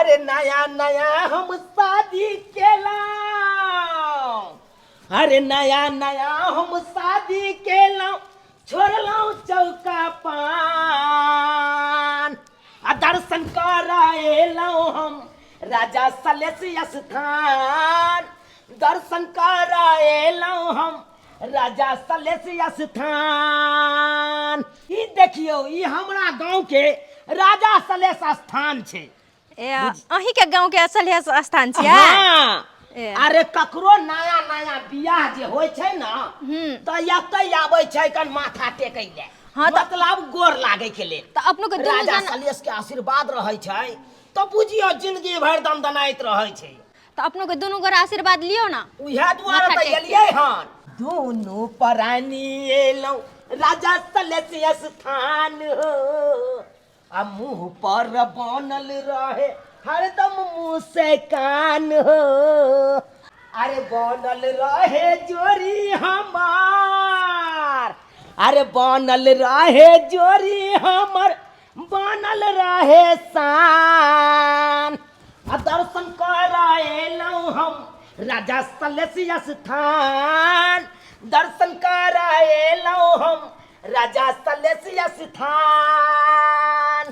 अरे नया नया हम शादी केलहुँ, अरे नया नया हम शादी केलहुँ, छोड़लहुँ चौका पान, आ दर्शन कर एलहुँ हम राजा सलेश स्थान, दर्शन कर एलहुँ हम राजा सलेश स्थान। ई देखियौ, ई हमरा गाँव के राजा सलेश स्थान छै। ए, अहीं के गांव के असल स्थान छियै? हाँ। ए। अरे ककरो नया नया बियाह जे होइ छै ने, तऽ एतै आबै छै कन माथा टेकै ले। हाँ, मतलब गोर लागै के लेल। तऽ अपनो के दुनू राजा जना सलेश के आशीर्वाद रहै छै तऽ बुझियौ जिंदगी भरि दमदनाइत रहै छै। तऽ अपनो के दुनू गोरा आशीर्वाद लियौ ने। उएह दुआरे माथा तऽ टेक के। एलियै हन। दुनू प्राणी एलहुँ राजा सलेश स्थान हो, आ मुँह पर बनल रहे हरदम मुँह से कान हो, अरे बनल रहे जोरी हमार, अरे बनल रहे जोरी हमर, बनल रहे शान, आ दर्शन कर एलहुँ हम राजा सलेश स्थान, दर्शन कर एलहुँ हम राजा सलेश स्थान।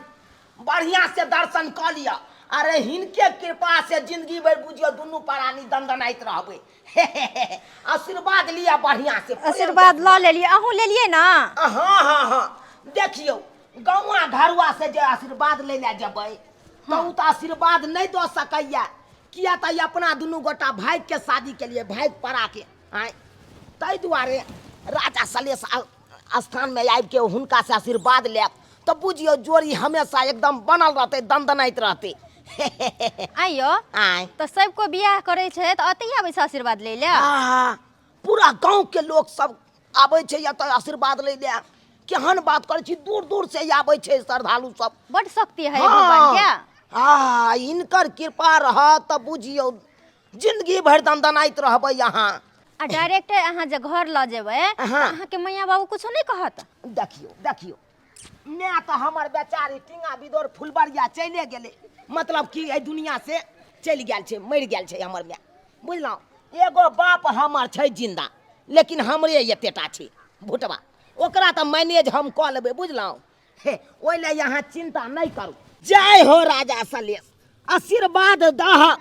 बढ़िया से दर्शन कऽ लिअ। अरे हिनके कृपा से जिंदगी भरि बुझियौ दुनू प्राणी दंदनाइत रहबै। आशीर्वाद लिअ बढ़िया से। आशीर्वाद लऽ लेलियै, अहूँ लेलियै ने? हाँ हाँ हाँ। देखियौ, गौआ घरुआ से जे आशीर्वाद लै लए जेबै तऽ ओ तऽ आशीर्वाद नहि दऽ सकैया, किया तऽ ई अपना दुनू गोटा भागि के शादी केलियै, भागि पड़ा के आँय, ताहि दुआरे राजा सलेश स्थान में आबि के हुनका से आशीर्वाद लेब तऽ बुझियौ जोड़ी हमेशा एकदम बनल रहतै, दनदनाइत रहतै। आइयो। आँय। तऽ सब कोइ बियाह करै छै तऽ ओतहि आबै छै आशीर्वाद लै लए? आहा, पूरा गाँव के लोक सब आबै छै एतऽ आशीर्वाद लै लए। केहन बात करै छी, दूर दूर से आबै छै श्रद्धालु सब। बड शक्ति है भगवान के। आ हिनकर कृपा रहत तऽ बुझियौ जिंदगी भरि दनदनाइत रहबै अहाँ। आ डायरेक्ट अहाँ जे घर लऽ जेबै तऽ अहाँके मैया बाबू कुछो नहि कहत? देखियौ देखियौ, माय तऽ हमर बेचारी टींगा बिदोर फुलबरिया चले गेलै, मतलब कि एहि दुनिया से चलि गेल छै, मरि गेल छै हमर माय, बुझलहुँ? एगो बाप हमर छै जिंदा, लेकिन हमरे एतेटा छै भुटबा, ओकरा तऽ मैनेज हम कऽ लेबै, बुझलहुँ? हे, ओहि लए अहाँ चिंता नहि करू। जय हो राजा सलेश, आशीर्वाद दह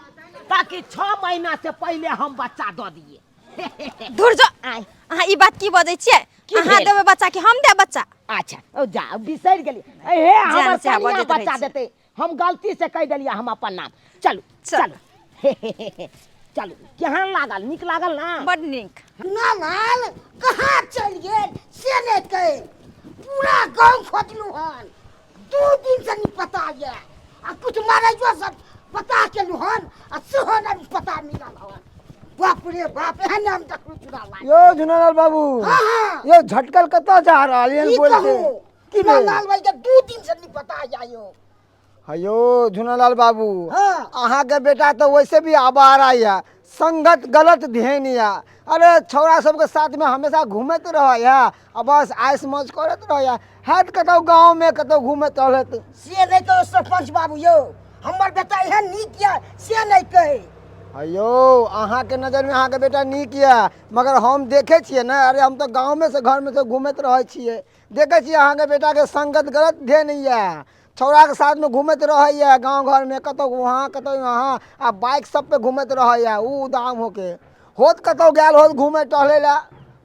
ताकि 6 महीना से पहले हम बच्चा दऽ दिए। धुर जो। आय। अहाँ ई बात की बजै छियै? की अहाँ भेल? देबै बच्चा कि हम देब बच्चा? अच्छा, ओ जा, बिसरि गेली। हे, हमर से कनिया बजैत रहै बच्चा छी। देतै, हम गलती से कहि देलियै हम अपन नाम। चलू। चल। चलू, हे हे हे हे, चलू। केहन लागल? नीक लागल ना? बड नीक। लाल कहाँ चलि गेल से नहि कहि, पूरा गाँव खोजलू हन, 2 दिन से नहीं पता ये, आ कुछ मारैयो सब पता केलू हन आ सेहो नहीं पता मिलल हन। बाप रे बाप, एहन हम देखलू चुनाव। यो झुनालाल बाबू। हाँ, हाँ। यो झटकल कतऽ जा रहल यन? की बोलते कहू की भेल? लाल भाई के 2 दिन से नहीं पता जायो। हयो झुनालाल बाबू। हाँ। अहाँ के बेटा तो वैसे भी आवारा या, संगत गलत ध्यान या, अरे छौड़ा सबके साथ में हमेशा घूमैत रहैया आ बस आइस मौज करैत रहैया, हैत कतौ गाँव में कतौ घूमैत टहलैत। से नहीं कहो सरपंच बाबू यो, हमर बेटा एहन नीक या से नहीं कहे। अयो अहाँ के नजर में अहाँ के बेटा नीक या, मगर हम देखे छियै ने, अरे हम तो गाँव में से घर में से घूमैत रहै छियै, देखे छियै अहाँ के बेटा के संगत गलत ध्यान या, छौड़ा के साथ में घूमैत रहैया गाँव घर में, कतौ वहाँ कतौ वहाँ, आ बाइक सब पे घूमैत रहैया, उ उदाम होके होत कतौ गेल होत घूमे टहले ला,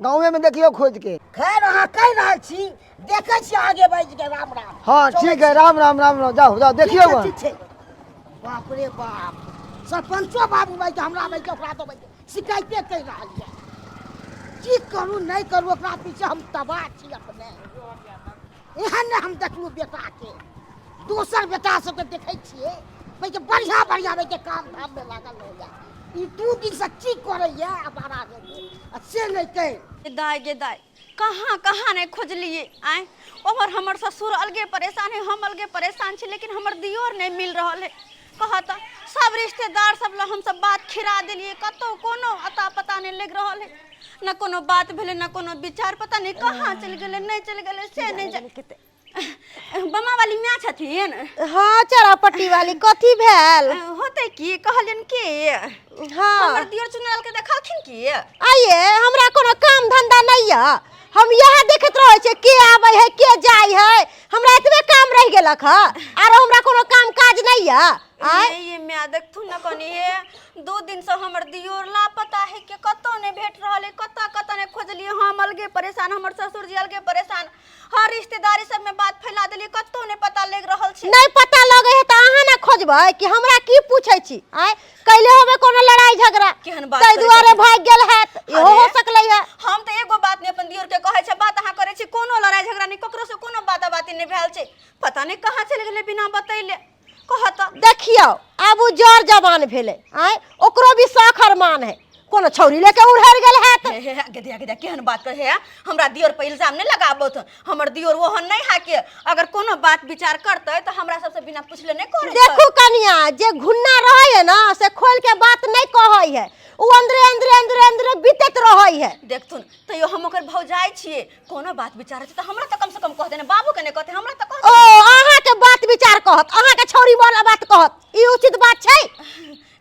गाँवे में देखियो खोज के। खैर अहाँ कहि रहल छी, देखै छी आगे बढ़ि के। राम राम। हाँ ठीक है, राम राम राम राम, जाओ जाओ देखियो। ठीक छै, ठीक छै। बाप रे बाप, सरपंचो बाबू भाई के हमरा भाई के ओकरा तो भाई के शिकायते कहि रहल यऽ। की करू नहि करू, ओकरा पीछे हम तबाह छी अपने। एहन नहि हम देखलू बेटा के, दोसर बेटा सबके देखै छियै भाई के बढ़िया बढ़िया भाई के काम धाम में लागल रहैया, ई 2 दिन से की करैया आ बारा गेल आ से नहि कहि। दाय गे दाय, कहाँ कहाँ नहि खोजलियै आँय। ओमहर हमर ससुर अलगे परेशान है, हम अलगे परेशान छी, लेकिन हमर दियोर नहि मिल रहल है। कहत सब रिश्तेदार सब लग हमसब बात खिरा देलियै, कतौ कोनो अता पता नहि लागि रहल है, न कोनो बात भेलै न कोनो विचार, पता नहि कहाँ चलि गेलै नहि चलि गेलै से नहि जानि। बमा वाली माय छथिन? हाँ, चरापट्टी वाली। कथी भेल? होतै की, कहलियन की हमर दियर चुनाल के देखलखिन की? आइए, हमरा कोनो काम धंधा नहीं है, हम यहाँ देखैत रहै छियै के आबै है के जाइ है, हमरा एतबे काम रहि गेलक ह, आरो हमरा कोनो काम काज नहीं है। आय ये माय देखथुन न कनी, हे 2 दिन से हमर दियोर लापता है के कतौ नहीं भेट रहल है, कतऽ कतऽ नहीं खोजलियै, हम अलगे परेशान, हमर ससुर जी अलगे परेशान, हर रिश्तेदारी सब में बात फैला देलियै, कतौ नहीं पता लग रहल छै। नहीं पता लगे है तऽ अहाँ ना खोजबै कि हमरा की पूछै छी? आय कैले होबे कोनो लड़ाई झगड़ा, केहन बात ताहि करै दुआरे छथिन? भागि गेल हैत, इहो हो अरे। सकलै है। हम तऽ एगो बात नहीं अपन दियोर के कहै छै, बात अहाँ करै छी, कोनो लड़ाई झगड़ा नहीं, ककरो से कोनो बात बाती नहीं भेल छै, पता नहीं कहाँ चलि गेलै बिना बतैले, कहत। देखियौ, आब उ जर जवान भेलै, आय ओकरो भी शौख अरमान है, कोनो छौरी लेके उड़हर गेल हैत। हे हे हे, गधिया गधिया केहन बात करे है, हमरा दियोर पर इल्जाम नहीं लगाबत, हमर दियोर ओहन नहीं है के अगर कोनो बात विचार करते तो हमरा सबसे बिना पूछले नहीं करे। देखू कनिया, जे घुन्ना रहे है ना से खोल के बात नहीं कहै है, उ अंदरे अंदरे अंदरे अंदरे बीतैत रहै है। देखथुन तैयो हम ओकर भौजाइ छियै, कोनो बात विचार छै तऽ हमरा तऽ कम से कम कह देने, बाबू के नहीं कहते, हमरा तऽ कह। ओ अहाँ के बात विचार कहत, अहाँ के छौरी वाला बात कहत, ई उचित बात छै?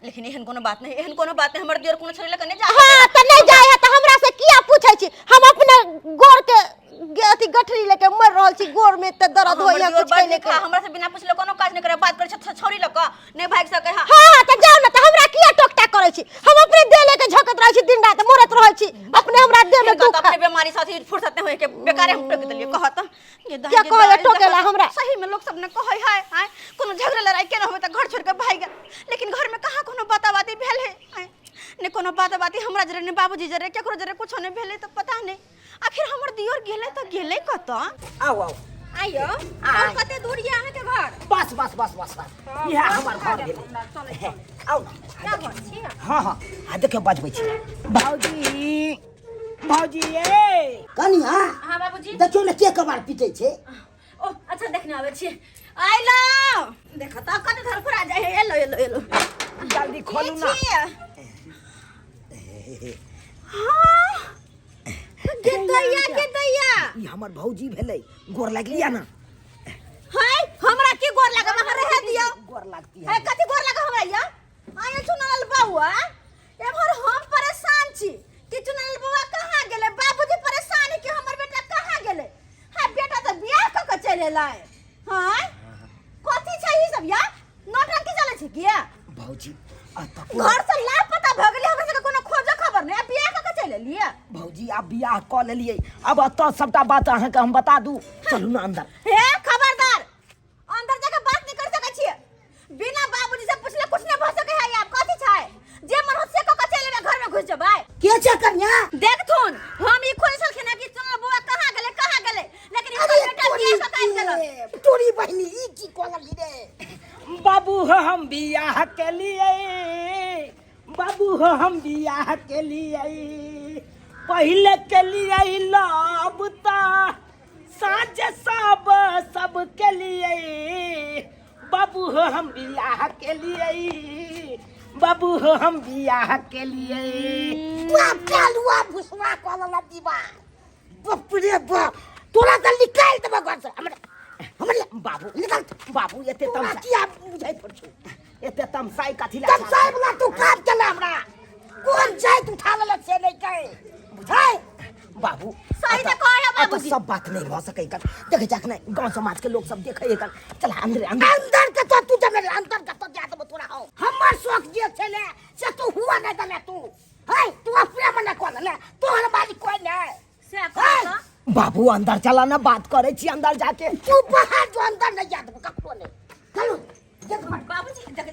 लेकिन एहन कोनो बात नहीं, एहन कोनो बात नहीं, हमर दियोर कोनो छोरी लऽ के नहीं जा। हाँ तऽ नहीं जाय है तऽ हमरा से किया पूछै छी? हम अपने गोर के अथी गठरी लेके मर रहल छी, गोर में तऽ दर्द हमर होइया, दियोर कुछ बड़ कैले नीक है, हमरा से बिना पूछले कोनो काज नहीं करे, बात करे छै छौरी लऽ के नहीं भागि सकै है। हाँ तऽ जाउ ने, तऽ हमरा किया टोकटा करै छी? हम अपने देह लेके झकैत रहै छी, दिन रात मरैत रहै छी, अपने हमरा देह में हिनका दुख तऽ अपने बीमारी से अथी फुर्सत नहीं होय के बेकारे हम टोक देलियै, कहत ये दाई क्या गे कहैया दाई, टोकेला देखत, हमरा? सही में लोग सब ने कहै है, आँय कोनो झगड़ा लड़ाई केना होय तऽ घर छोड़ के भागि गेल, लेकिन घर में कहाँ कोनो बाता बाती भेल है, आँय ने कोनो बाता बाती हमरा जरे ने बाबूजी जरे केकरो जरे कुछो नहीं भेलै, तऽ पता नहीं आखिर हमर दियोर गेलै तऽ गेलै कतऽ। आउ आउ। आइयो, और कते दूर ये अहाँके घर? बस बस बस बस बस, इएह हमर घर भेलै, आउ ने। घर छी? हाँ हाँ, आ देखियौ बजबै छी, भौजी भौजी ए कनिया। हाँ बाबूजी। देखियौ ने के कबार पीटै छै। ओ अच्छा, देखने आबै छी, आइलो देख तऽ कते धरफड़ा जाइ है, एलो एलो एलो। जल्दी खोलू ना। हाँ गे दैया गे दैया, ई हमर भौजी भेलै, गोर लगलिया ना? हाय, हमरा की गोर लागब, अहाँ रहे दियौ। गोर लगती है है। कथी गोर लागब हमरा? या आयल चुनल बउआ, एम्हर हम परेशान छी कि चुनल बउआ कहाँ गेलै, बाबूजी परेशान है कि हमर बेटा कहाँ गेलै। हाय, बेटा तऽ बियाह कऽ के चलि एलै। हाय, कथी छै ई सब? या नौटंकी चलै छै की? भौजी आ तऽ घर से लापता भऽ गेलै, हमरा सबके कोनो खोजो खबर नहि, आ बियाह कऽ के चलि एलियै। भौजी, आब बियाह कऽ लेलियै, आब एतऽ सबटा बात अहाँके हम बता दू, चलू ने अंदर। हे खबरदार, अंदर जाके बात नहीं कर सकै छियै, बिना बाबूजी से पूछले कुछ नहीं भऽ सकै है। आब कथी छै, जे मन हो से कऽ के चलि एबै, घर में घुसि जेबै। के छै कनिया? देखथुन, हम ई खोजै छलखिन कि चुनल बौआ कहाँ गेलै कहाँ गेलै, लेकिन अरे हमर बेटा तोरी बियाह कऽ के आबि गेलन। के, तोरी बहिनी ई की कहलही रे? बाबू हो हम बियाह के लिए, बाबू हो हम बियाह के लिए, पहले के लिए लबता साँझ सब सब के लिए, बाबू हो हम बियाह के लिए, बाबू हो हम बियाह के लिए। बाप कालुआ भुसवा कहलक दीवार, बाप रे बाप, तोरा तऽ निकालि देबो घर से, हमरा हमरा बाबू निकाल। बाबू एते तोरा तमसा किया बुझै पर छौ? एते तमसाई कथी ला? तमसाई वाला तू काम केला, हमरा कोन जाइत उठा लेलक से नहि कहे बुझाइ। बाबू सही तऽ कहै है एतऽ बाबूजी। सब बात नहीं भऽ सकै कन, देखै छै अखने गाँव समाज के लोग सब देखै कन, चल अंदर अंदर। अंदर के तो तू जमे, अंदर के तो जा देबो तोरा, हो हमर शौक जे छले से तू हुआ नहि देले, तू है तू अपने मने कह देले, तोहर बारी कोई नहि से कहऽ तऽ। बाबू अंदर चला ना, बात करै छी अंदर जाके। तू बाहर जो, अंदर नहीं जा देबो ककरो नहीं, चलू देख बाबूजी देख।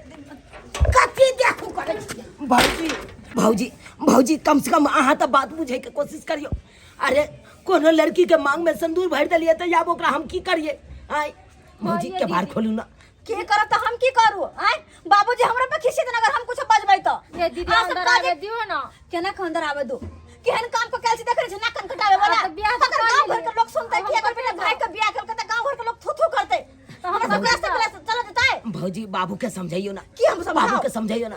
कथी देखू करै छियै? भौजी भौजी भौजी, कम से कम अहाँ तऽ बात बुझै के कोशिश करियौ। अरे कोनो लड़की के मांग में सिंदूर भरि देलियै तऽ आब ओकरा हम की करियै? आँय भौजी, के बाहर खोलू ना। की करब तऽ हम की करू? आँय बाबूजी हमरा पे खिसियत अगर हम कुछ बजबै तऽ। ये दीदी, अहाँ सब अंदर काजे आबे दियो ना। केना के अंदर आवे दू? केहन काम को कैल छी देख रहे छी, नाक कान कटावे वाला? आ, तऽ बियाह तऽ अगर कऽ गांव घर लेलियै। के लोग सुनतै कि हम अगर बेटा कथी भाई के बियाह केलकै तऽ गांव घर के लोग थू थू करतै, तऽ हम हमरा सब कथी रास्ता करब? पे चल देतै? भौजी, बाबू के समझाइयो ना। की हम समझाउ? बाबू के समझाइयो ना।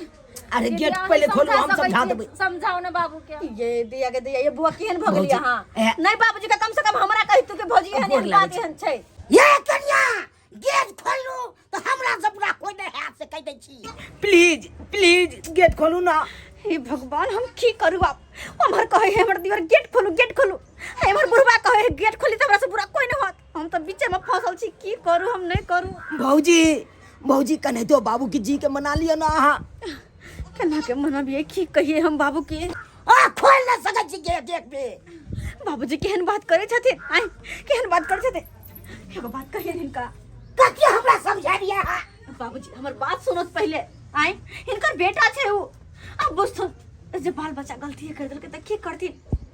अरे दीदी, गेट अहाँ पहले खोलू, समझा हम सकै समझा छी। देबै। समझाउ ना बाबू के। ये दिया के दिया, ये बुआ केहन भऽ गेली भौजी, अहाँ? ए- नहीं बाबूजी के कम से कम हमरा कहि तू कि भौजी एहन गोर एहन लागै बात छै। एहन छै। ये कन्या गेट खोलू तऽ हमरा से बुरा कोई नहि हैत से कहि दै छी। प्लीज प्लीज गेट खोलू ना। हे भगवान, हम की करू आब? उम्हर कहे है हमर दियर गेट खोलू गेट खोलू, हमर बुढ़वा कहे है गेट खोली तऽ हमरा से बुरा कोई नहीं होत। हम तऽ बीचे में फंसल छी, की करू हम नहीं करू। भौजी भौजी कन्हैतो बाबू के जी के मना लियो ना अहाँ। केना के मनबियै, की कहिए हम बाबू के? आ खोल नहि सकै छी गेट एक बेर। बाबूजी केहन बात करै छथिन, आँय केहन बात करै छथिन? एगो बात कहिए हिनका। कथी हमरा समझाबियै अहाँ? बाबूजी हमर बात सुनत पहिले। आँय हिनकर बेटा छै उ, अब बुझथुन जे बाल बच्चा गलती कर देलकै तऽ की करथिन,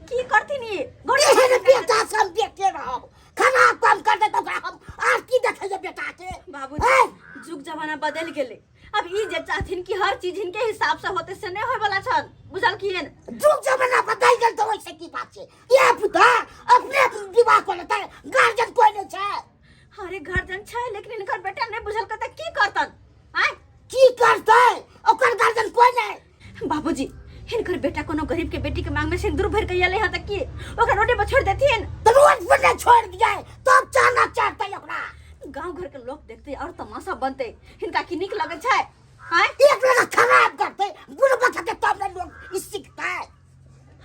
की करथिन ई घर? एहन बेटा से हम बेटे रहब, खराब काम कर दे तऽ ओकरा हम आर की देखैयै बेटा के? बाबूजी आँय? जुग जमाना बदलि गेलै, अब ई जे चाहथिन कि हर चीज हिनके हिसाब से होते से नहीं होय वाला छन, बुझलखिन? जुग जमाना बदलि गेल तऽ ओहिसँ की बात छै? ये पुता अपने विवाह कऽ लेतै, गार्जियन कोइ नहि छै। अरे गार्जियन छै लेकिन हिनकर बेटा नहीं बुझलकै तऽ की करतन? आँय की करतै? ओकर गार्जियन कोइ नहि। बाबूजी हिनकर बेटा कोनो गरीब के बेटी के मांग में सिंदूर भर के अयलै हँ तऽ की ओकरा रोडे पर छोड़ देथिन? तऽ रोड पर नहि छोड़ि दियै तब चाना चढ़तै ओकरा। गांव घर के लोग देखते और तमाशा बनते, हिनका की नीक लगै छै? आँय एक लगा खराब करतै बुढ़बा के तब ने लोग ई सीखतै।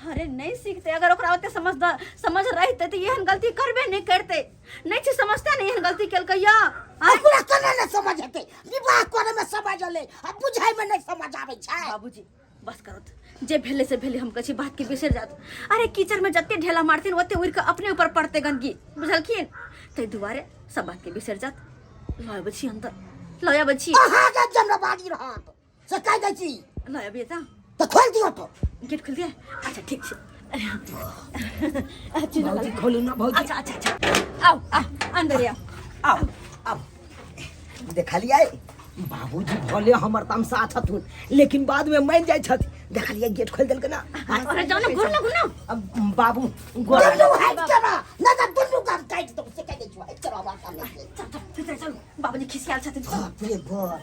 अरे नहीं सीखते, अगर ओकरा ओते समझ रहते तऽ एहन गलती करबे नहीं करते। नहीं छै समझते नहीं एहन गलती केलकै या। आँय? ओकरा केना नहि समझ हेतै? विवाह करे में समझ एलै आ बुझै में नहि समझ आबै छै। बाबूजी बस करो, जे भेलै से भेलै, हम कहै छी बात के बिसरि जात। अरे कीचड़ में जते ढेला मारथिन ओते उड़ि कऽ अपने ऊपर पड़तै गंदगी, बुझलखिन? ताहि दुआरे सब बात के बिसरि जात। लऽ अबै छी अन्दर, लऽ अबै छी। अहाँ के जिम्मेवारी रहत से कहि दै छी। लऽ अबियै तऽ तऽ खोलि दियौ तो गेट खोलि दियै। अच्छा ठीक छै। भौजी खोलू ना भौजी। अच्छा अच्छा अच्छा आउ आउ अंदर आउ। आउ आउ। देखलियै बाबूजी भले हमर तमसा छथुन लेकिन बाद में मान जाइ छथि। देखलियै गेट खोलि देलकै ना। अरे जाओ ना, घुर ना, घुर ना। अब बाबू गोर दुनू हटि के ना, नहि तऽ दुनू के हम काटि देब से कहि दै छियौ। हटि के रह हमरा सामने से। चल चल भीतर चल, बाबूजी खिसियाल छथिन। बाप रे बाप,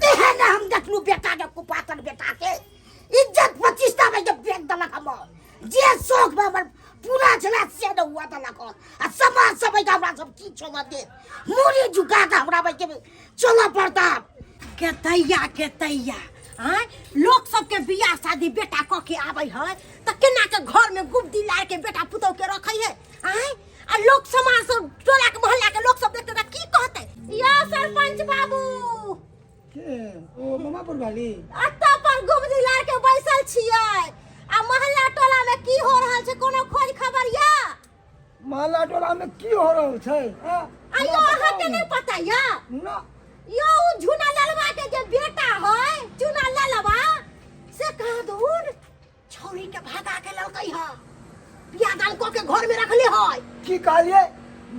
एहन हम देखलू बेटा के, कुपातर बेटा के इज्जत प्रतिष्ठा में जब बेच देलक हमर, जे शौक में हमर पूरा छला से नहि हुआ देलक हन। आ समाज सब के हमरा सब की चलऽ देत? मूड़ी झुका के हमरा के चलऽ पड़ता। के तैया के तैया आँय लोक सबके बियाह शादी बेटा कऽ के आबै है तऽ केना के घर में गुब्दी लार के बेटा पुतोह के रखै है? आँय आ लोक समाज सब टोला के मोहल्ला के लोक सब देखते तऽ की कहतै? या सरपंच बाबू के ओ मामापुर वाली अतऽ पर गुब्दी लार के बैसल छियै आ मोहल्ला टोला में की हो रहल छै कोनो खोज खबर या? मोहल्ला टोला में की हो रहल छै? हाँ? आइयो अहाँ के नहीं पता या? ना। यो उ झुना ललवा के जे बेटा है चुना ललवा से कहाँ दूर छौरी के भगा के ललकै है, बियाह दान कऽ के घर में रखले है। की कहलिए?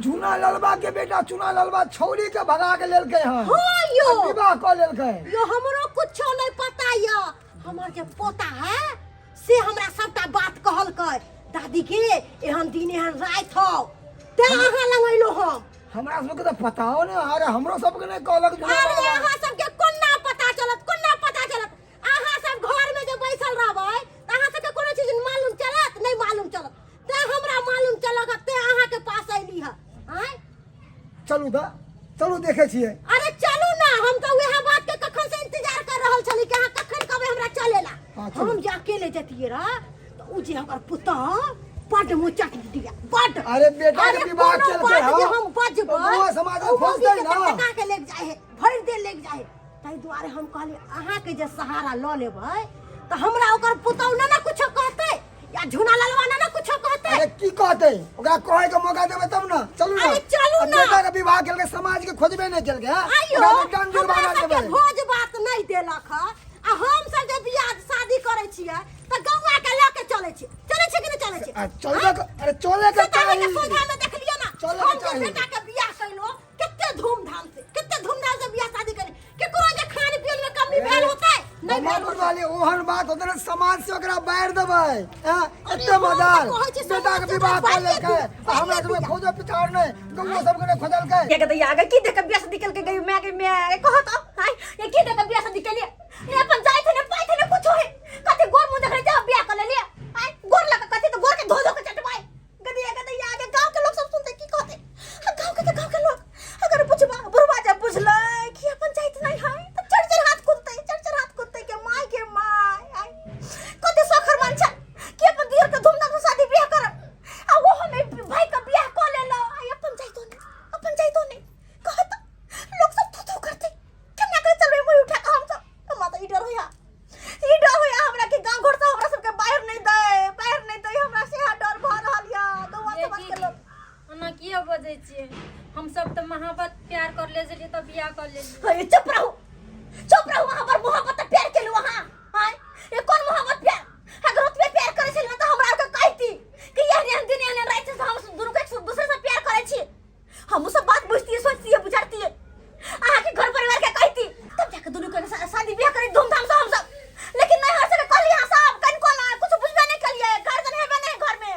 झुना ललवा के बेटा चुना ललवा छौरी के भगा के लेलकै हन। हाँ यो। आ विवाह कऽ लेलकै। यो हमरो कुछो नहीं पता या, हमर जे पोता है से हमरा सबटा बात कहलकै, दादी के एहन दिन एहन राति हौ तें अहाँ लग अयलहुँ हम। हमरा सबके तऽ पताओ नहि, अरे हमरो सबके नहि कहलक झुना अरे ललवा। अहाँ सबके कोना पता चलत, कोना पता चलत? अहाँ सब घर में जे बैसल रहबै तऽ अहाँ सबके कोनो चीज मालूम चलत? नहि मालूम चलत। तें हमरा मालूम चलक तें अहाँ के पास अयली हँ। आँय चलू तऽ चलू देखै छियै। अरे चलू ना, हम तऽ वएह बात के कखन से इंतजार कर रहल छली कि अहाँ कखन कहबै हमरा चलेला। हाँ, चलू। हम जे अकेले जतियै रह तऽ उ जे हमर पुतह बड्ड मुँह दिया बड्ड। अरे बेटा के अरे विवाह कोनो केलकै बात जे हँ, हम बजबै, तऽ गाँव समाज उ खोजतै मौगी के ना। टका के लेके जाइ है, भरि देह लेके जाइ है। ताहि दुआरे हम कहली अहाँके जे सहारा लऽ लेबै तऽ हमरा ओकर पुतहु ने ने कुछो कहतै या झुना ललवा ने ने कुछो कहतै। अरे की कहतै? ओकरा कहै के मौका देबै तब ना। चलू ना। अरे चलू आ ना। बेटा के विवाह केलकै समाज के खोजबे नहि केलकै हँ? आइयो ओकरा तऽ दंड हमरा जुर्माना सबके देबै। भोज भात नहि देलक हँ आ हम सब जे बियाह शादी करै छियै तऽ गौआ के लऽ के चलै छियै। चलै छियै कि नहि चलै छियै? आ चलबे अरे चले के से तऽ अहाँके चाही। सोझा में देखलियै ना, चले के हम जे चाही। बेटा के बियाह केलहुँ कते धूमधाम से, कते धूमधाम से बियाह शादी करी, केकरो जे खान पियन में कमी भेल होतै? नहि भेल मामापुर होतै। वाली ओहन बात होतै ने समाज से ओकरा बाहर देबै। हाँ, अरे एते हम तऽ मजाल कहै छी बेटा के समाज से विवाह कऽ बाहर लेलकै दिअ, आ हमरा सबके दिअ। खोजो पिछाड़ नहि, गौआ सबके नहि खोजलकै। ये कहते आगे की देख बियाह शादी केलकै गई मैं गई मैं कहत हाय ये की देख बियाह शादी केलिए? ने अपन जाय थे ने पाई थे ने कुछो है, कथि गोर मुंह देख रहे जा बियाह कर लेलिए? आय गोर लगा कथि तो गोर के धो धो के चटवाए गदिया गदिया आगे गांव के लोग सब सुनते की कहते? आ गांव के तो गांव कऽ लेली। अरे चुप रहू, चुप रहू। अहाँ पर मोहब्बत प्यार केलू अहाँ। आय, ये कोन मोहब्बत प्यार? अगर ओतबे प्यार करै छली तऽ हमरा आरके कहती कि एहन एहन दिन एहन एहन राति से हम दुनू के एक दूसरे से प्यार करै छी। हम सब बात बुझतिए, सोचतिए, बुझातिए, अहाँ के घर परिवार के कहती, तब जाके दुनू के शादी ब्याह करी धूमधाम से हम सब। लेकिन नहीं हर सके कहली अहाँ सब कनिको ना कुछ बुझबे नहीं कलिए, गार्जियन हेबे नहीं घर में,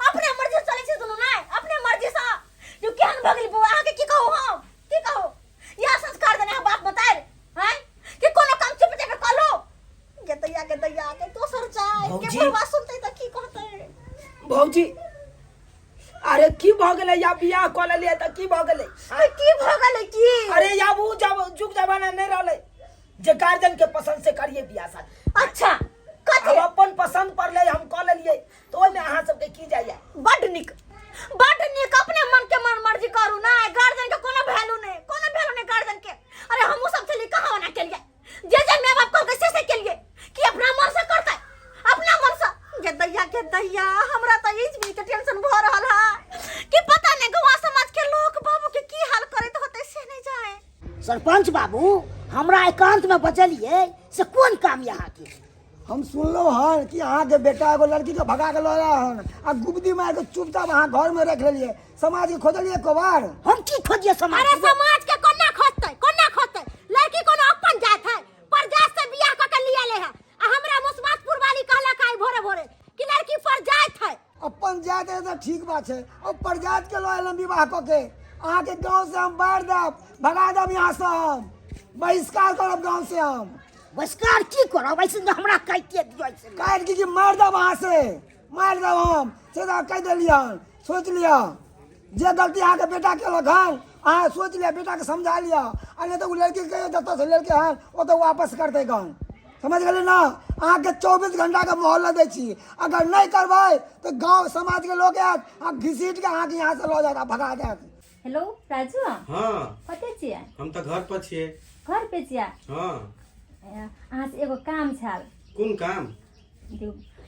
अपने मर्जी से चलै छी दुनू, नहीं अपने मर्जी से। जो केहन भऽ गेली बौआ, अहाँके की कहू हम, की कहू? यह संस्कार देने बाप बताए हैं कि कोनो काम चुप चाप कऽ लो। गे दैया, गे दैया, के दोसर जाय के भौजी। बुढ़वा सुनतै तऽ की कहतै? भौजी, अरे की भऽ गेलै? या बियाह कऽ लेलियै तऽ की भऽ गेलै? अरे की भऽ गेलै की? अरे आब उ जब जुग जमाना नहि रहलै जे गार्जियन के पसंद से करिए बियाह शादी। अच्छा, कथी? अब अपन पसंद पड़लै, हम कऽ लेलियै, तऽ ओहिमे अहाँ सबके की जाइए? बड्ड नीक, बड्ड नीक। अपने मन के मन मर्जी करू ना, गार्जियन के कोनो वैल्यू नहीं, कोनो वैल्यू नहीं गार्जियन के। अरे हमहूँ सब छलियै कहाँ ओना केलियै, जे जे माय बाप कहलकै से से केलियै कि अपना मन से करतै, अपना मन से। गे दैया, गे दैया, हमरा तऽ ई चीज के टेंशन भऽ रहल है कि पता नहीं गौआ समाज के लोग बाबू के की हाल करैत होतै से नहीं जाए। सरपंच बाबू, हमरा एकांत में बजलिए से कोन काम यहाँ के? हम सुनलहुँ हन कि अहाँके बेटा एगो लड़कीके भगा के लऽ हन आ गुबदी मारि के चुपचाप अहाँ घरमे रख लेलियै। समाजके खोजलियै एको बार? हम की खोजिए समाज? अरे समाज के कोना खोजतै, कोना खोजतै? लड़की कोनो अपन जात है, पर जात से बियाह क के लिया ले है। आ हमरा मुसमातपुर वाली कहलक आइ भोरे भोरे कि लड़की पर जात है। अपन जात है तऽ ठीक बात छै, और परजात के लऽ एलहुँ विवाह कऽ के। अहाँके गाँव से हम बाहर देब, भगा देब यहाँ से, हम बहिष्कार करब गाँव से हम। बहिष्कार की करब? ऐसे तऽ हमरा काटिए दियौ ऐसे। काटि के की मारि देब अहाँ से, मारि देब हम से तऽ कहि देलियै हन। सोचि लिअ, जे गलती अहाँके बेटा केलक हन अहाँ सोचि लिअ, बेटाके समझा लिअ, आ नहि तऽ ओ लड़कीके कहियौ जतऽसँ लेलकै हन ओतऽ वापस करतै गन। समझ गेलियै ने? अहाँके 24 घंटाके मोहलत दै छी, अगर नहि करबै तऽ गाँव समाजके लोक आयत आ घिसीट के अहाँके यहाँसँ लऽ जायत आ भगा देत। हेलो राजू। हाँ। कतऽ छियै? हम तऽ घर पर छियै। घर पे छियै? हाँ। अहाँ से एगो काम छल। कोन काम?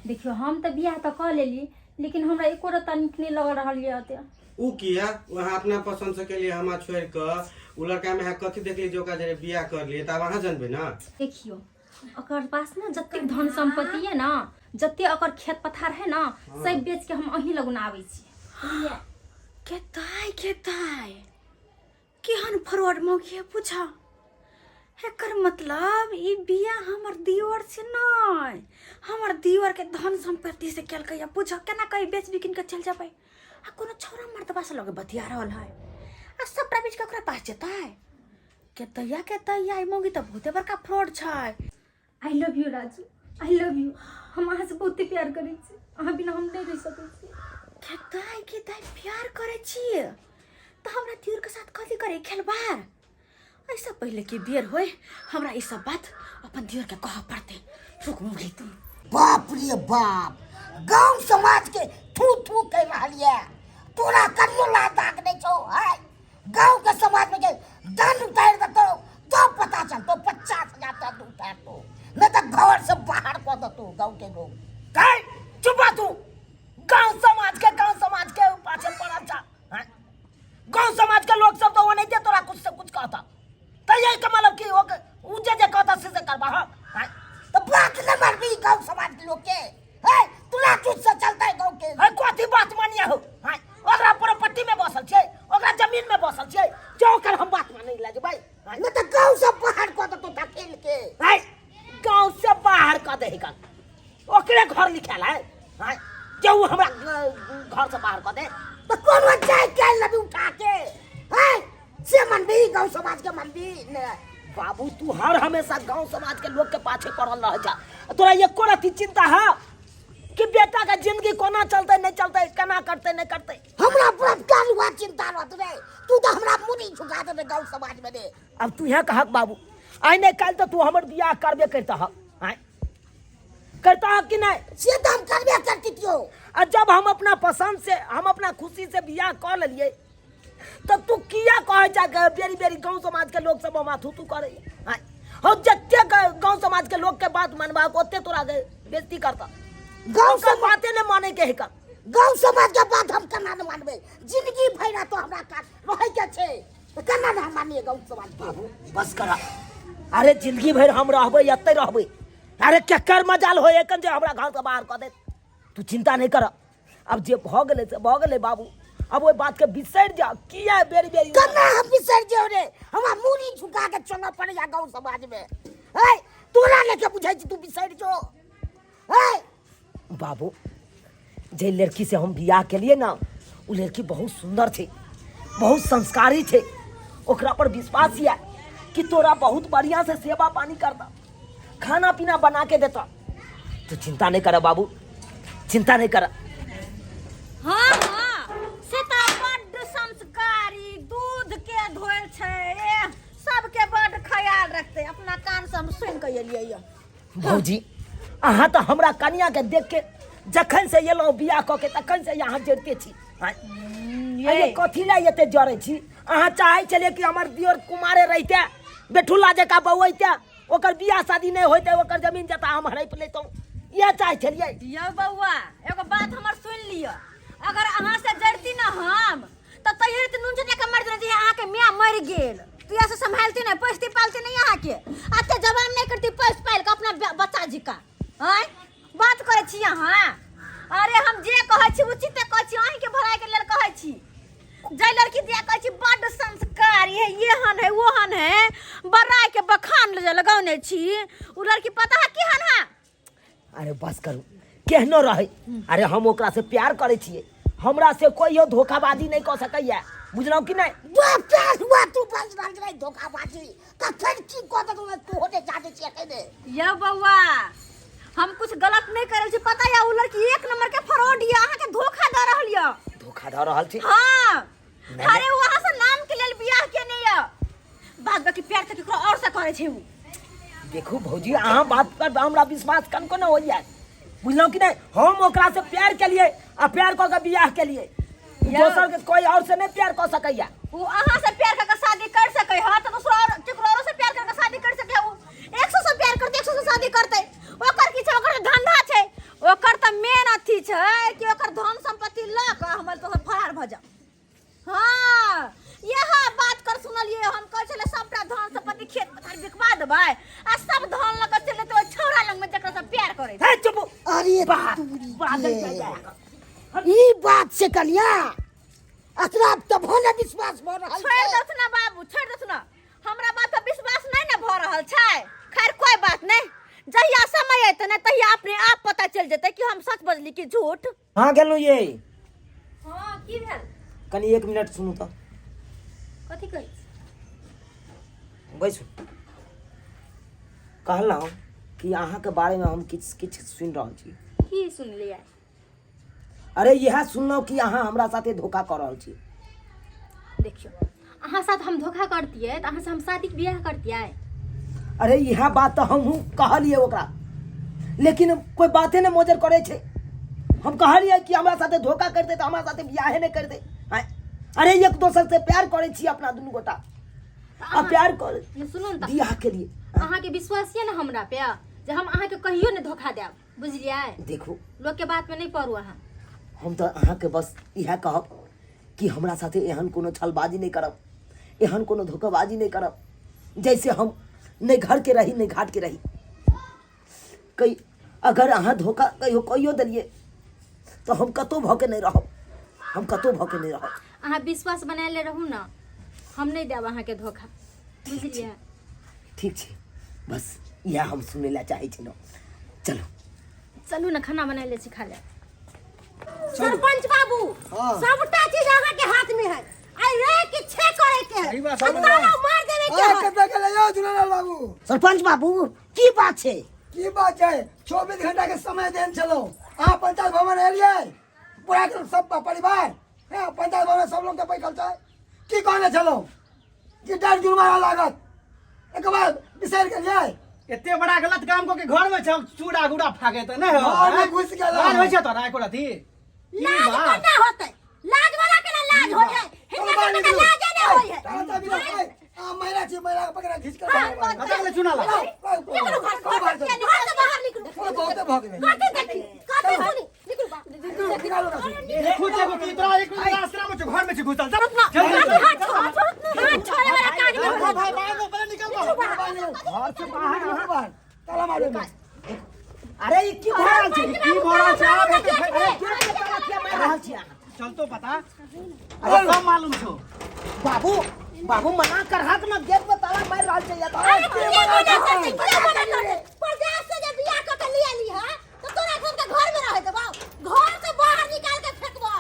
देखियौ, हम तऽ बियाह तऽ कऽ लेली, लेकिन हमरा एको रत्ता नीक नहि लग रहल यऽ ओते। उ किया? अहाँ अपना पसंद से केलिए, हमरा छोड़ के उ लड़का में अहाँ कथी देखली जे ओकरा जरे बियाह कर लिए? तब अहाँ जानबे ना। देखियौ, ओकर पास ने जतेक धन संपत्ति है ना, जतेक ओकर खेत पथार है ना, सब बेच के हम अहीं लगुन आबै छी, बुझलियै? के दाय, के दाय, केहन फ्रॉड मौगी पूछा। एकर मतलब ई बियाह हमर दियोर से नहीं, हमर दियोर के धन संपत्ति से केलकै। पूछ केना कहीं बेच बिकिन के चल जेबै? आ कोनो छौड़ा मर्दबा से लगे बतिया रहल है आ सबटा बेच के ओकरा पास जेतै। के दैया, के दैया, ई मौगी तऽ बहुते बड़का फ्रॉड छै। I love you Raju, I love you. हम अहाँ से बहुते प्यार करै छी, अहाँ बिना हम नहीं रह सकै छी। के दाय, के दाय, प्यार करै छी तऽ हमरा दियोर के साथ कथी करे खेलबार? ऐसा पहले कि देर होय, हमरा ई सब बात अपन दियोर के कहऽ पड़तै। रुक मुगी तू। बाप रे बाप, गांव समाज के थू थू कह रहल ये, तोरा करियो ला दाग नहीं छौ है। गांव के समाज में के दंड उतार देतो तो पता चलतो, 50,000 दंड उतार दो, नहीं तो घर से बाहर कर देतो गांव के लोग। काय चुप रह तू। गांव समाज के, गांव समाज के पाछे पड़ल छा। हाँ? गांव समाज के लोग सब तो ओनाहिते तोरा कुछ से कुछ कहता, तो यही के मतलब कि उ जे जे कहता से से करबा। हाँ? हाँ? तो बात न मारबी गांव समाज के लोग के है, तोरा चुत से चलता है गांव के। है कथी बात मानिया हो? हाँ? ओकरा प्रॉपर्टी में बसल छै, ओकरा जमीन में बसल छै, जो ओकर हम बात मानै ला जेबै। हाँ? नहीं तो गांव से बाहर कर देतो धकेल के। है गांव से बाहर कर दे कन, ओकरे घर लिखायल है। हाँ? जो उ हमरा घर से बाहर कर दे तो कोनो जाय के लबी उठा के है से मनबी, गांव समाज के मनबी ने। बाबू, तू हर हमेशा गांव समाज के लोग के पाछे पड़ल रह जा। तोरा एको रति चिंता है कि बेटा के जिंदगी कोना चलते नहीं चलते, केना करते नहीं करते? हमरा पूरा काल हुआ चिंता रहत रे, तू तो हमरा मुड़ी झुका देबे गांव समाज में रे। अब तू यहाँ कहक बाबू, आइ नहीं काल्हि तो तू हमर बियाह करबे करता है, आइ करता है कि नहीं? से तो हम करबे करती क्यों? आ जब हम अपना पसंद से, हम अपना खुशी से बियाह कर लेलिए, तो तू किया कहे जा के बेरी बेरी गांव समाज के लोग सब हमरा थू थू करे? आइ हम जते गांव समाज के लोग के बात मानबा ओते तोरा के बेइज्जती करता। गांव ओकर बाते नहीं माने के है का। गांव समाज के बात हम केना न मानबे? जिंदगी भरि तो हमरा काज रहे के छै। तऽ केना ने हम मानिए गाँव समाज के? बाबू बस करा, अरे जिंदगी भरि हम रहबै एतै रहबै, अरे केकर मजाल होय एखन जे हमरा घर से बाहर कऽ देत। तू चिंता नहीं कर, अब जे भऽ गेलै से भऽ गेलै बाबू, अब ओहि बात के बिसरि जा। किया बेरी बेरी केना हम बिसरि जेब रे? हमरा मूड़ी झुका के चलऽ पड़ैया गाँव समाज में। है तोरा लेके बुझै छी तू बिसरि जो। है बाबू, जे लड़की से हम बियाह केलिए ना, ओ लड़की बहुत सुंदर छै, बहुत संस्कारी छै, ओकरा पर विश्वास यऽ कि तोरा बहुत बढ़िया से सेवा पानी करता, खाना पीना बना के देता। तू चिंता नहीं कर बाबू, चिंता नहीं कर। हाँ हाँ, से तऽ बड्ड संस्कारी, दूध के धोल छै, एह, सबके बड्ड ख्याल रखते, अपना कान से हम सुनि के एलियै यऽ। भौजी, अहाँ तऽ हमरा कनिया के देख के जखन से एलहुँ बियाह कऽ के तखन से अहाँ जरिते छी। आँय? अरे कथी लए एते जरै छी? अहाँ चाहै छलियै कि हमर दियोर कुमारे रहिते, बेठुल्ला जकाँ बौऐते, ओकर बियाह शादी नहि होइते, ओकर जमीन जता हम हड़पि लैतहुँ, इएह चाहै छलियै? यौ बौआ, एगो बात हमर सुनि लिअ, अगर अहाँ से जरती ना हम तऽ तैयो तऽ नून चटा के मरि देने जे अहाँके माय मरि गेल, तू से सम्हालती नहीं, पोसती पालती नहीं अहाँके, अते जवान नहीं करती पोस पाल के अपना बच्चा जी का। आँय बात करै छी अहाँ? अरे हम जे कहै छी उचिते कहै छी, अहीँके भलाइके लेल कहै छी। जाहि लड़की दिया कहै छी बड्ड संस्कारी है, एहन है ओहन है, बड़ाई के बखान जे लगौने छी, उ लड़की पता है केहन है? अरे बस करू, केहनो रहै, अरे हम ओकरा से प्यार करै छियै, हमरा से कोइयो धोखाबाजी नहि कऽ सकैया, बुझलहुँ कि नहि? बाप प्यार हुआ तू बस रहल छै धोखाबाजी कखन की कऽ देतौ तू होते जाने छियै एखने। यौ बौआ, हम कुछ गलत नहीं करल छी, पता या उ लड़की एक नंबर के फ्रॉड या, अहाँ के धोखा दऽ रहल या। धोखा दऽ रहल छी? हाँ। नहीं। अरे उ अहाँ से नाम के लेल बियाह केने या, बाद बाकी प्यार तऽ केकरो और से करे छै उ। देखू भौजी, अहाँ बात पर हमरा विश्वास कनको नहि होइया, बुझलहुँ कि नहि? हम ओकरा से प्यार केलियै आ प्यार कऽ के बियाह केलियै, दोसर के कोई और से नहीं प्यार कऽ सकैया। उ अहाँ से प्यार करके शादी कर सकै ह तऽ दोसरो और केकरो औरो से प्यार करके शादी कर सकै उ। 100 से प्यार करते, 100 से शादी करते, ओकर की छै? ओकर धंधा छै, ओकर तऽ मेन अथी छै कि ओकर धन संपत्ति लऽ कऽ हमर तो फरार भऽ जाओ। हाँ यह बात कर सुनलिए हम, कहै छलै सबटा धन संपत्ति खेत पथार बिकवा देबै आ सब धन लऽ कऽ चलि जेतै ओहि छौड़ा लग में जकरा से प्यार करै छै। हे चुप। अरे बात, तोरी बात के। जाय। ई बात से कलिया एकरा तभो ने विश्वास भऽ रहल छोड़ि छै। दथु ना बाबू, छोड़ि दथु ना, हमरा बात पर विश्वास नहीं ने भऽ रहल छै। खैर कोई बात नहीं, जहिया समय अयतै ने तहिया अपने आप पता चलि जेतै कि हम सच बजली कि झूठ। हाँ गेलहुँ ये। हाँ की भेल? कनी 1 मिनट सुनू तऽ। कथी कहै छी? बैसू। कहलहुँ कि अहाँके बारेमे हम किछु किछु सुनि रहल छी। की सुनलियै? अरे इएह सुनलहुँ कि अहाँ हमरा साथे धोखा कऽ रहल छी। देखियौ, अहाँ साथ हम धोखा करतियै तऽ अहाँ से हम शादी बियाह करतियै? अरे इएह बात तऽ हमहूँ कहलियै ओकरा, लेकिन कोई बाते नहि मोजर करै छै। हम कहलियै कि हमरा साथे धोखा करतै तऽ हमरा साथे बियाहे नहि करतै। आँय? अरे एक दोसर से प्यार करै छी अपना दुनू गोटा, आ प्यार कर सुनू ने तऽ बियाह के लिए। अहाँके विश्वास यऽ ने हमरा पे जे हम अहाँके कहियो नहि धोखा देब, बुझलियै? देखू, लोकके बातमे नहि पड़ू अहाँ। हम तऽ अहाँके बस इएह कहब कि हमरा साथे एहन कोनो छलबाजी नहि करब, एहन कोनो धोखाबाजी नहि करब, जैसे हम नहि घर के रही नहि घाट के रही। कई अगर अहाँ धोखा कहियो कहियो देलियै तऽ हम कतहु भऽ के नहि रहब, हम कतहु भऽ के नहि रहब। अहाँ विश्वास बनायले रहू ने, हम नहि देब अहाँके धोखा, बुझलियै? ठीक छै, बस इएह हम सुनै लए चाहै छलहुँ। चलू चलू ने, खाना बना लै छी, खा लेब। सरपंच बाबू, हाँ। सबटा चीज अहाँ के हाथ में है, आई रे कि छे करे के है, सही बात, आ सही बात। ताला मार देवे के आ, है। कतऽ गेलै यौ झूलेलाल बाबू? सरपंच बाबू की बात छै? की बात छै? 24 घंटा के समय देन छलहुँ, अहाँ पंचायत भवन एलियै, पूरा के सब परिवार हैं, पंचायत भवन सब लोग के बैठल छै, की कहने छलहुँ कि डर जुर्माना लागत, एक बार बिसरि गेलियै? एते बड़ा गलत काम कऽ के घर में छौ चूड़ा गुड़ा फाके तऽ नहि हो? घर में घुसि गेलहुँ। लाज होइ छै तोरा एको रति? की लाज बात? केना होतै? लाज वाला केना लाज होइ है? हिनका चलू बाहर सबके निकलू। लाजे नहि होइ है। चलू, चलू, चलू, ए, आ, महिला छी, महिला के पकड़ा खींच के हाँ, बाहर। कतऽ गेलै चूना लाल? निकलू घर से, बाहर चलू। घर से बाहर निकलू। चलू, बहुते भऽ गेलै। कथी देखी, कथी सुनी, निकलू बाहर। निकालू ना। देखू तऽ एगो की तोरा एक आश्रम में छौ, घर में छौ घुसल। चल, हाथ चल, छोड़, हाथ छोड़, हाथ छोड़। मारे में। अरे ई की भऽ रहल छै? की भऽ रहल छै? आब हेतै फेर। अरे गेट के ताला किया मारि रहल छी अहाँ? चल तो पता। अरे सब मालूम छौ। बाबू बाबू मना करहक ना, गेट पे ताला मारि रहल छै या तो। अरे तू ये मना करतै, के मना करतै? परदेश से जे बियाह कऽ के ले एली हँ, तऽ तोरा सबके घर में रहै देबौ? घर से बाहर निकाल के फेंकबौ।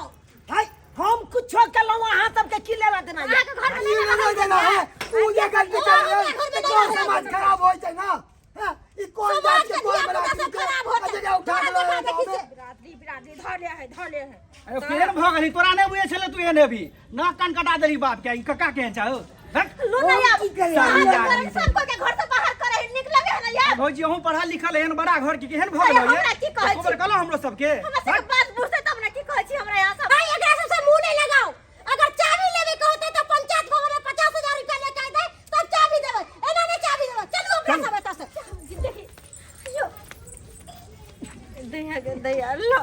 हाय, हम कुछो केलहुँ, अहाँ सबके की लेना देना ये? अहाँके घर में ई नहि नहि रहै देना है। तू जे गलती ओ, कर हमरा घर में रहे नहि तो रहै समाज देबै। खराब होइ छै ना। हाँ, ई कोन समाज जात के के कोन धिया पुता बराती सब के खराब होतै। जगह उठा के तोरा लऽ देखा देखी जाओ। से। बिरादरी बिरादरी धऽ ले है, धऽ ले है। अरे केहन भऽ गेलही? तोरा नहि बुझै छलै तू एहन हेबही। नाक कान कटा देलही बाप के। ई कक्का केहन छै हौ? हट। लू ना यार, की करियै? अहाँके घर सब कोई के घर से बाहर करे है, नीक लगे है ना यार? भौजी, अहूँ पढ़ल लिखल एहन बड़ा घर के केहन भऽ अरे गेलौ ये? हमरा की कहै छी? खबर कहलहुँ हमरो सबके। हमरा सबके बात बुझतै तब ने। की कहै छी हमरा यहाँ सब? भाई, एकरा सबसे मुंह नहीं लगाओ। अगर चाबी लेबे के होतै तऽ पंचायत भवन में 50,000 रुपया लेके अयतै तब चाबी देबै, एना नहि चाबी देबै। चलू अपना सब एतऽ से। देखी यो दैया के दैया, लो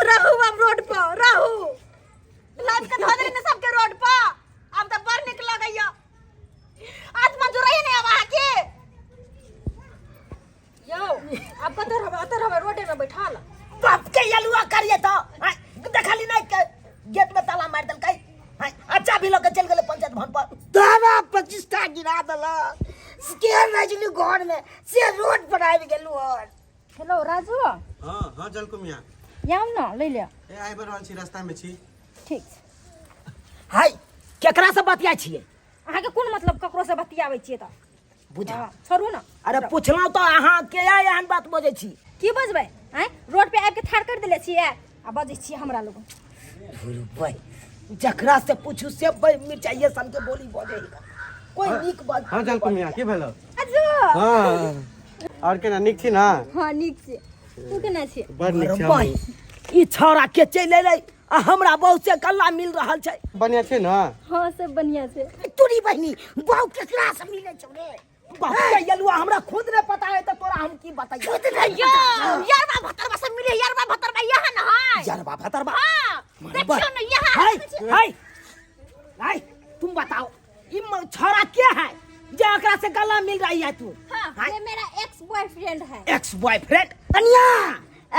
रहू अब रोड पर रहू। लाद के धो देली ने सबके रोड पर। आब तऽ बड़ नीक लगैया। आत्मा जुड़ैया ने अब अहाँके। यौ, आब कतऽ रहबै? अतऽ रहबै रोडे में बैठल? बाप के यलुआ करिए तो आय, देखली नहीं के गेट में ताला मार देलकै। आय, अच्छा भी लके चल गेलै पंचायत भवन पर। तारा 25 टा गिरा देलक के रजलू घर में से रोड पर आबि गेलू हन। हेलो राजू। हाँ हाँ, जलकुमिया। आउ न लै ले। ए, आबि रहल छी, रास्ता में छी। ठीक छै। हाय, केकरा से बतियाइ छियै? अहाँके कोन मतलब ककरो से बतियाबै छियै तऽ? बुझा। हँ, छोड़ू ने। अरे पुछलहुँ तऽ अहाँ के एहन बात बजै छी? की बजबै? आँय, रोड पे आबि के ठाढ़ कर देले छियै आ बजै छियै हमरा लोग। भाई, जकरा से पूछू से भाई मिर्चाइए सन के बोली बजै है। कोई नीक बात। हाँ जलकुमिया, की भेलो? अजो। हाँ, और केना, नीक छी ना? हँ, नीक छी। तू केना छी? बड़ नीक छी। भाई, ई छौड़ा के चलि एलै आ हमरा बहू से गल्ला मिल रहल छै। बढ़िया छै ना? हँ, सब बढ़िया छै। तोरी बहिनी, बहु केकरा से मिले छौ रे? बाप के यलुआ, हमरा खुद नहीं पता है तो तोरा हम की बताइए। खुद नहीं यो पता छौ। यारबा भतरबा सब मिले, यारबा भतरबा यहाँ न है। यरबा भतरबा? हाँ, देखियो न यहाँ। हाय हाय हाय, तुम बताओ, ई छौड़ा के है जे एकरा से गला मिल रही है तू? हाँ, ये मेरा एक्स बॉयफ्रेंड है। Ex boyfriend? कनिया,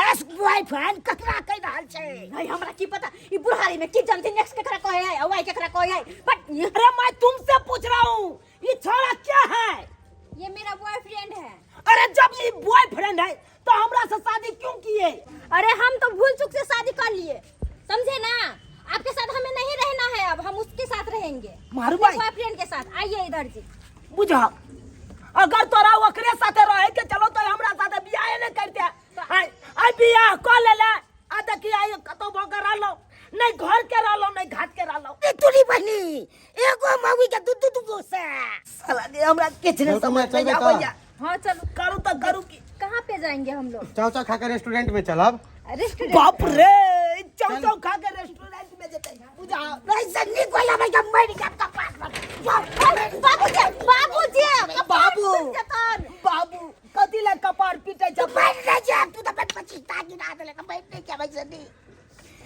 एक्स बॉयफ्रेंड ककरा कहि रहल छै? नहीं, हमरा की पता, ई बुढ़ारी में की जानथिन एक्स केकरा कहे है और वाई केकरा कहे है, बट अरे मैं तुमसे पूछ रहा हूँ, ये छोरा क्या है? ये मेरा बॉयफ्रेंड है। अरे जब ये बॉयफ्रेंड है तो हमरा से शादी क्यों किए? अरे हम तो भूल चूक से शादी कर लिए, समझे ना? आपके साथ हमें नहीं रहना है, अब हम उसके साथ रहेंगे। मारू भाई। बॉयफ्रेंड के साथ। आइए इधर जी। बुझा, अगर तोरा ओकरे साथे रहे के चलो तो हमरा साथे बियाह नहीं करते। आइ आइ बियाह क लेले आ देखी आइ कतौ भऽ के रहलो, नहीं घर के रहलो, नहीं घाट के रहलो। ए तोरी बहिनी, एगो मौगी के दू दू दू गो से। साला के हमरा किछु नहीं चल तो समझ मैं में चलबै तऽ। आबैया। हाँ चलो। करू तऽ करू की? कहाँ पे जाएंगे हम लोग? चाव चाव खा के रेस्टोरेंट में चलब। रेस्टोरेंट? बाप रे, चौ चौ खा के रेस्टोरेंट में जेतै बुझा। नहीं से नीक होला भाई, जब मरि जाब कपार पर। जाओ। बाबूजी, बाबूजी। बाबू। जतन। बाबू, कथी लए कपार पीटै छै? मरि नहीं जाब तू, तऽ 25 टा गिरा देले तऽ मरि नहीं जाबै से नी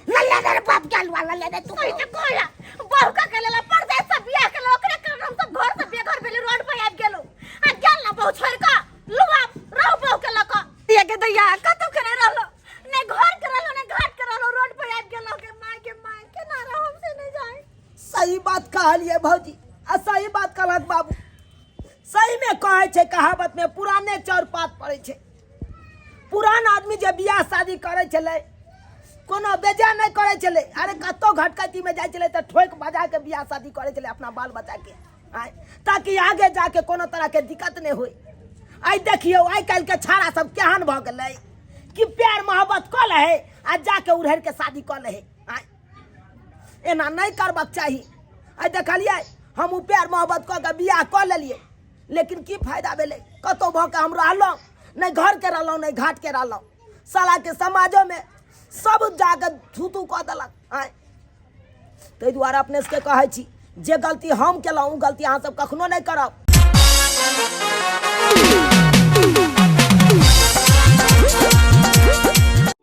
लल्ला रे बाप के अलुआ लल्ला रे तू। सही तऽ कहला, बहू का के लेला परदेश से बियाह के ओकरे कारण हम सब घर से बेघर भेली, रोड पर आबि गेलौ आ गेल ना बहू छोड़ के। लुआ रहू बहू के लक ये के दैया, कतौ के नहीं रहलो, ने घर के रहलो ने घाट के रहलो, रोड पर आबि गेलो। के माय के माय, केना रहो हमसे नहीं जाए। सही बात कहलिए भौजी आ सही बात कहलक बाबू। सही में कहै छै कहावत में, पुराने चाउर पात पड़ै छै। पुरान आदमी जे बियाह शादी करै छलै, कोनो बेजा नहि करै छलै। अरे कतौ घटकैतीमे जाइ छलै तऽ ठोकि बजा के बियाह शादी करै छलै अपना बाल बच्चाके आँय, ताकि आगे जाके कोनो तरहके दिक्कत नहि होइ। आइ देखियौ, आइ काल्हिके छाड़ा सब केहन भऽ गेलै कि प्यार मोहब्बत कऽ लै है आ जाके उड़हरि के शादी कऽ लै है। आँय, एना नहि करबाक चाही। आइ देखलियै, हम ओ प्यार मोहब्बत कऽ के बियाह कऽ लेलियै, लेकिन की फायदा भेलै? कतहु भऽ के हम रहलहुँ, नहि घरके रहलहुँ, नहि घाटके रहलहुँ। सालाके समाजोमे सब जाके थू थू कऽ देलक। आँय, ताहि दुआरे अपने सबके कहै छी, जे गलती हम केलहुँ ओ गलती अहाँ सब कखनो नहि करब।